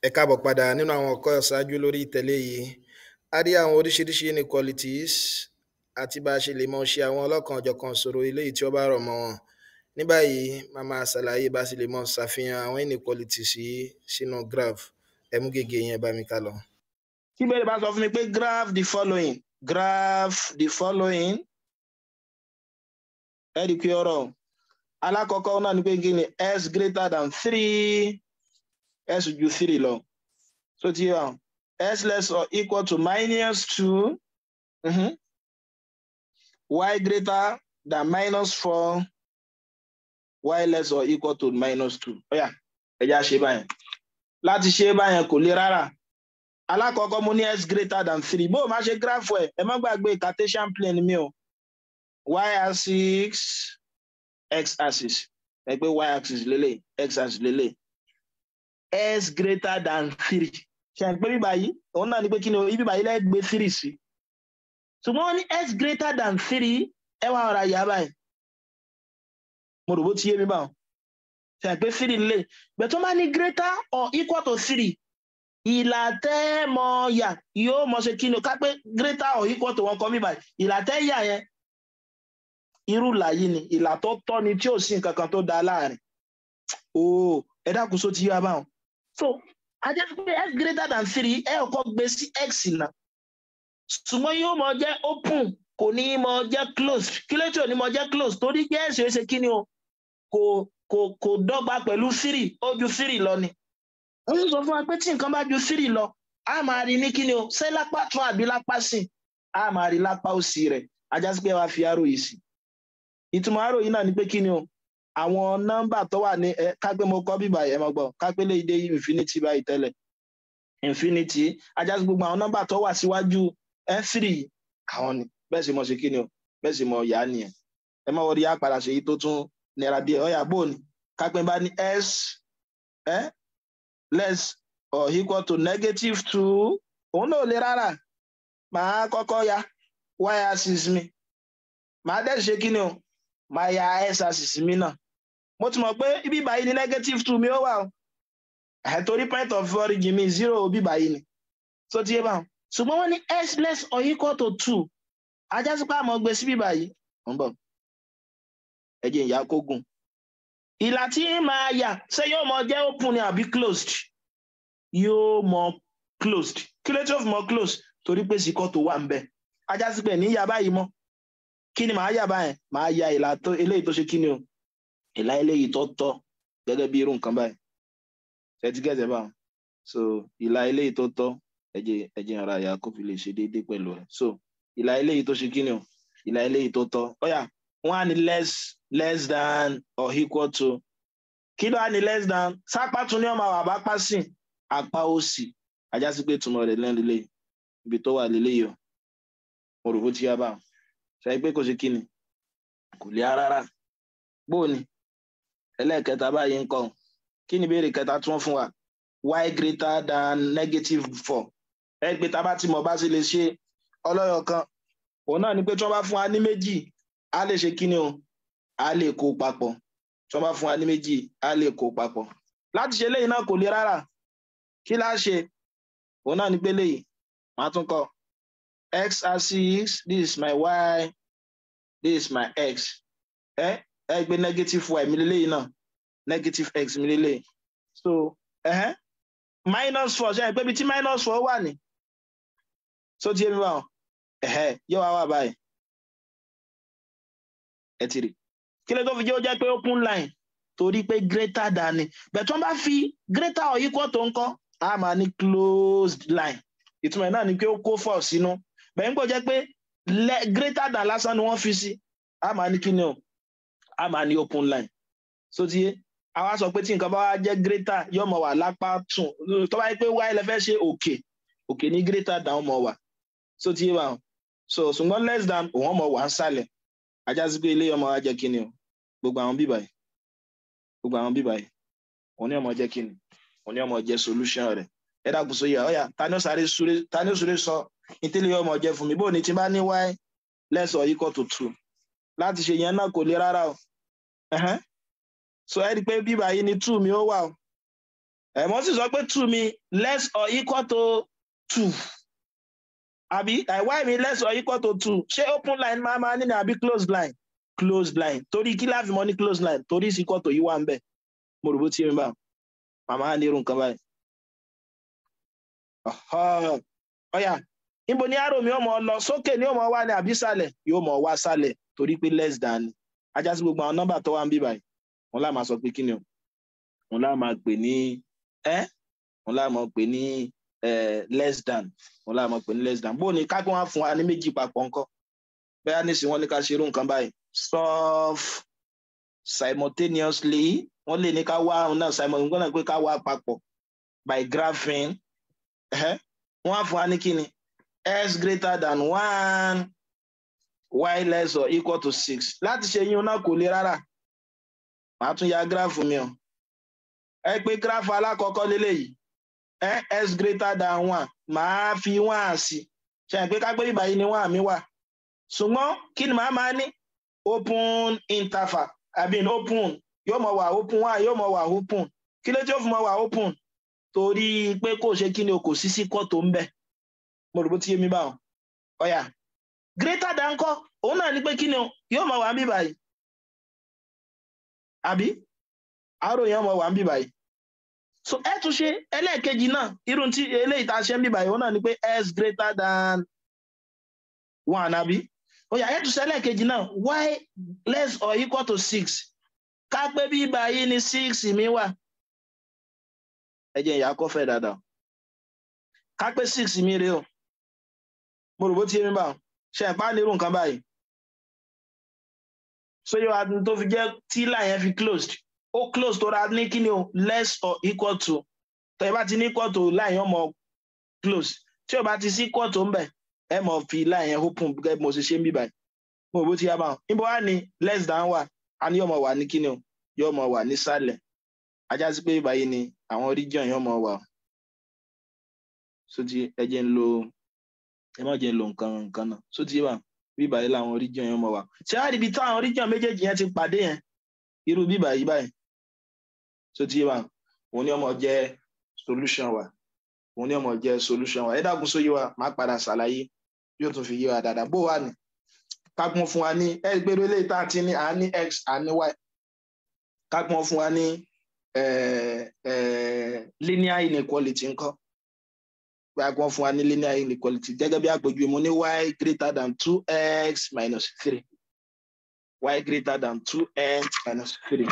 Ẹ káàbọ̀ padà. Nínú àwọn ẹ̀kọ́ ìṣáájú lórí ìtẹ̀lé yìí, a rí àwọn oríṣiríṣi inequalities àti bá a ṣe lè mọ ṣe àwọn ọlọ́kan-ò-jọ̀kan ìṣòro eléyìí tí ó bá rọ̀ mọ́ wọn. Ní báyìí, màá máa ṣàlàyé bá a ṣe lè mọ ṣàfihàn àwọn inequalities yìí sínú graph. Ẹ mú gègé yẹn, bá mi ká lọ. Tí ìbéèrè bá sọ fún mi pé graph the following, graph the following, ẹ rí i pé ọ̀rọ̀ alákọ̀ọ́kọ́ náà ni pé kí ni? S greater than three, s ju three lọ. So ti yẹ wa, s less or equal to minus two, y greater than minus four, y less or equal to minus two. Ó yá, ẹ já ṣe báyẹn. Láti ṣe báyẹn kò le rárá. Alákọ̀ọ́kọ́, mo ní s greater than three. Bó o máa ṣe graph ẹ̀, ẹ má gbàgbé Cartesian plane mi o, y axis, x axis. Ẹ pé y axis lélẹ̀, x axis lélẹ̀. S greater than three, ṣe ń pé bíbá yìí, òun náà ni pé kí ni o? Bíbá yìí lẹ́gbẹ̀ẹ́ three sí. Ṣùgbọ́n wọ́n ní s greater than three, ẹ wá ọ̀rọ̀ àyà báyìí. Mo rò bó ti yé mi báwọn. Ṣe ń pé three lélẹ̀ bẹ́ẹ̀, tó máa ní greater or equal to three, ìlà tẹ́ mọ yà yóò mọ ṣe kí ni o? Ká pé greater or equal to wọn kọ mí báyìí, ìlà tẹ́ yà yẹn, irú ìlà yìí ni ìlà tó tọ́ ni, tí ò sí nǹkan kan tó da láàrin o. Ẹ dákun, só ti yé wa báwọn? So a jẹ́ pé s greater than three, ẹ kọ́ gbé sí x náà, ṣùgbọ́n yóò mọ jẹ́ open, kò ní mọ jẹ́ closed. Kí ló tí ò ní mọ jẹ́ closed? Torí pé x yóò ṣe kí ni o? Kò dọ́gba pẹ̀lú three, ó ju three lọ ni. Wọ́n sọ fún wa pé tí nǹkan bá ju three lọ, a máa rí ní kí ni o? Ṣé lápá tún àbí lápá sí? A máa rí lápá òsì rẹ̀. A já sí pé wàá fi arrow yìí sí. Ìtumọ̀ arrow yìí náà ni pé kí ni o? Àwọn nọ́mbà tó wà ní ẹ, ká pé mo kọ́ bíbà, ẹ mọ̀ gbọ́, ká pé lè dé infinity báyìí tẹ́lẹ̀, infinity. A já sí gbogbo àwọn nọ́mbà tó wà síwájú three, àwọn ni. Bẹ́ẹ̀ sì mọ̀ ṣe kí ni o? Bẹ́ẹ̀ sì mọ̀ yá nìyẹn. Ẹ má wọrí, yá padà ṣe èyí tó tún nira díẹ̀. Ọ̀yà, bó ni ká pé bá ní s ẹ less or equal to negative two? Òun náà ò le rárá. Màá kọ́kọ́ ya y axis mi, màá dẹ̀ ṣe kí ni o? Màá ya x axis mi náà. Mo ti mọ̀ pé ibi báyìí ni negative two mi ó wà o, ẹ̀ torí point of origin mi, zero, ibi báyìí ni. So ti yé báwọn? Ṣùgbọ́n wọ́n ní s less or equal to two, a já sí pé àmọ́ gbé síbí báyìí. Ń bọ̀, ẹ jẹ́ ìyá kó gùn. Ìlà tí máa yà, ṣé yóò mọ jẹ́ open ni àbí closed? Yóò mọ closed. Kí ló tí ó fi mọ closed? Torí pé síkọ́ tó wà ń bẹ̀. A já sí pé ní yà báyìí mọ́. Kí ni màá yà báyìí? Màá ya ìlà tó eléyìí tó ṣe kí ni o? Ìlà eléyìí tó tọ́, gẹ́gẹ́ bí irú nǹkan báyìí. Ṣe ti gẹ̀ẹ́sẹ̀ báwọn? So ìlà eléyìí tó tọ́, ẹ jẹ́ ara ìyá kó fi lè ṣe déédéé pẹ̀lú rẹ̀. So ìlà eléyìí tó ṣe kí ni o? Ìlà eléyìí tó tọ́. Ó yá, wọ́n á ní less than or equal to. Kí ló á ní less than? Sápá tún ní ọmọ àwọn àbápá sí apá òsì. A já sí pé ìtumọ̀ rẹ̀ lẹ́nu lélẹ́yìí, ibi tó wà lélẹ́yìí o. Mo rò bó ti yá báwọn. Ṣe pé kò ṣe kí ni? Kò lè rárá. Bóò ni ẹlẹ́ẹ̀kẹta báyìí ń kọ́? Kí ni ìbéèrè kẹta tí wọ́n fún wa? Y greater than negative four. Ẹ pé tá a bá ti mọ̀ bá sì lè ṣe ọlọ́yọ̀ kan, òun náà ni pé tí wọ́n bá fún wa ní méjì, a lè ṣe kí ni o? A lè kó papọ̀. Tí wọ́n bá fún wa ní méjì, a lè kó papọ̀. Láti ṣe léyìí náà kò le rárá. Kí lá ṣe? Òun náà ni pé léyìí, màá tún kọ x axis, this is my y, this is my x. Ẹ gbé negative y mi lélẹ́yìí náà, negative x mi lélẹ́yìí. So minus four, ṣe é pé ibi tí minus four wà ní? So ti yé mi báwọn? Yóò wá wà báyìí. Ẹ ti rí kí ló tó fi jẹ́ ó jẹ́ pé open line? Torí pé greater than ni. Bẹ̀ tí wọ́n bá fi greater or equal tó ń kọ́, a máa ní closed line. Ìtumọ̀ náà ni pé ó kó four sínú. Bẹ́ẹ̀ ń gbọ́ jẹ́ pé greater than lásán ni wọ́n fi sí, a máa ní kí ni o? A máa ní open line. So ti yé? A wá sọ pé tí nǹkan bá wá jẹ́ greater, yóò mọ̀ wà lápá tún. Tó bá yẹ pé y lẹ fẹ́ ṣe, òkè òkè ní greater than mọ̀ wà. So ti yé wa? So ṣùgbọ́n less than, òun mọ̀ wà ń sàlẹ̀. A já sí pé ilé ọmọ wa jẹ́ kí ni o? Gbogbo àwọn bíbà yìí, gbogbo àwọn bíbà yìí, òun ní ọmọ jẹ́ kí ni? Òun ní ọmọ jẹ́ solution rẹ̀. Ẹ dákun, sóyè? Ọ̀yà, ta ni ó sáré súré? Ta ni ó súré sọ ìtẹ́lẹ̀ ọmọ jẹ́ fún mi? Bó ní tí bá ní y less or equal to two? Láti ṣe yẹn náà kò le rárá o. So ẹ rí i pé bíbà yìí ni two mi ó wà o. Ẹ̀ mo sì sọ pé two mi less or equal to two, àbí y mi less or equal to two. Ṣé open line máa ní ni àbí closed line? Closed line. Torí kí láfi mọ́ ní closed line? Torí is equal to yìí wà ń bẹ̀. Mo rò bó ti mi bá màmá ní irú nǹkan báyìí. Ọ̀yà, níbo ni arrow mi ó mọ lọ? Sókè ni ó mọ wá ní àbí sàlẹ̀? Yóò mọ wá sàlẹ̀, torí pé less than ni. Ajá sí gbogbo àwọn nọ́mbà tó wà ń bí báyìí, wọn lá máa sọ pé kí ni o, wọn lá máa pè ní wọn lá máa pè ní less than, wọn lá máa pè ní less than. Bó ni ká kí wọn fún wa ní méjì papọ̀ ńkọ́? Bẹ́ẹ̀ nísìnyí, wọ́n ní ká ṣe irú nǹkan báyìí, solve simultaneously. Wọ́n lè ní ká wá òun náà simultaneously náà, pé ká wá papọ̀ by graphing. Wọ́n á fún wa ní kí ni? X greater than one, y less or equal to six. Láti ṣe yín náà kò le rárá. Màá tún ya gíráàfù mi o. Ẹ pé gíráàfù alákọ̀ọ́kọ́ lélẹ́yìí, x greater than one, màá fi one sí. Ṣe é pé ká pé bíbáyìí ni one mi wà? Ṣùgbọ́n kí ni màá máa ní? Open interval, I mean open, yóò mọ wà open, one yóò mọ wà open. Kí ló tí ó fi mọ wà open? Torí pé kò ṣe kí ni o, kò sí sí kọ́ tó ń bẹ̀. Mo rò bó ti yé mi báwọn. Ọ̀yà, greater than kọ́, òun náà ní pé kí ni o, yóò mọ wà ń bí báyìí, àbí arrow yẹn mọ wà ń bí báyìí. So ẹ tún ṣe ẹlẹ́ẹ̀kejì náà, irun tí eléyìí tá a ṣe ń bí báyìí, òun náà ní pé x greater than one, àbí? Ọ̀yà, ẹ tún ṣe ẹlẹ́ẹ̀kejì náà, y less or equal to six. Ká pé bí báyìí ni six mi wà. Ẹ jẹ́ ìyá kọ́fẹ́ dáadáa. Ká pé six mi rèé o. Mo rò bó ti yé mi báwọn. Ṣe ẹ̀ pa ní irú nǹkan báyìí? So yóò wá tó fi jẹ́ tí line yẹn fi closed, ó close tó ra ní kí ni o, less or equal to. Tó yẹ bá ti ní equal to, line yẹn mọ close. Tí o bá ti sí equal to ń bẹ̀, ẹ mọ̀ fi line yẹn open gẹ́gẹ́ bí mo ṣe ṣe ń bí báyìí. Mo rò bó ti yá báwọn. Níbo wá ní less than wà? A ní yóò mọ wà ní kí ni o, yóò mọ wà nísàlẹ̀. Ajá sí pé báyìí ni àwọn region yóò mọ wà. So ti ẹ jẹ́ ń lo, ẹ má jẹ́ ń lo nǹkan nǹkan náà. So ti wà bí báyìí làwọn region yẹn mọ wà. Ṣé wàá rí ibi táwọn region méjèèjì yẹn ti pàdé yẹn, irú bí báyìí báyìí? So ti wà, òun ni ọmọ jẹ́ solution wa, òun ni ọmọ jẹ́ solution wa. Ẹ dákun, sóyè wa? Má padà ṣàlàyé, yóò tún fi yé wa dáadáa. Bó wà ní kápọn fún wa ní ẹ gbé eléyìí tá a ti ní, à ní x, à ní y, kápọn fún wa ní linear inequality ńkọ́? Kápọn fún wa ní linear inequality gẹ́gẹ́ bí àpèjúwe, mo ní y greater than two x minus three, y greater than two x minus three.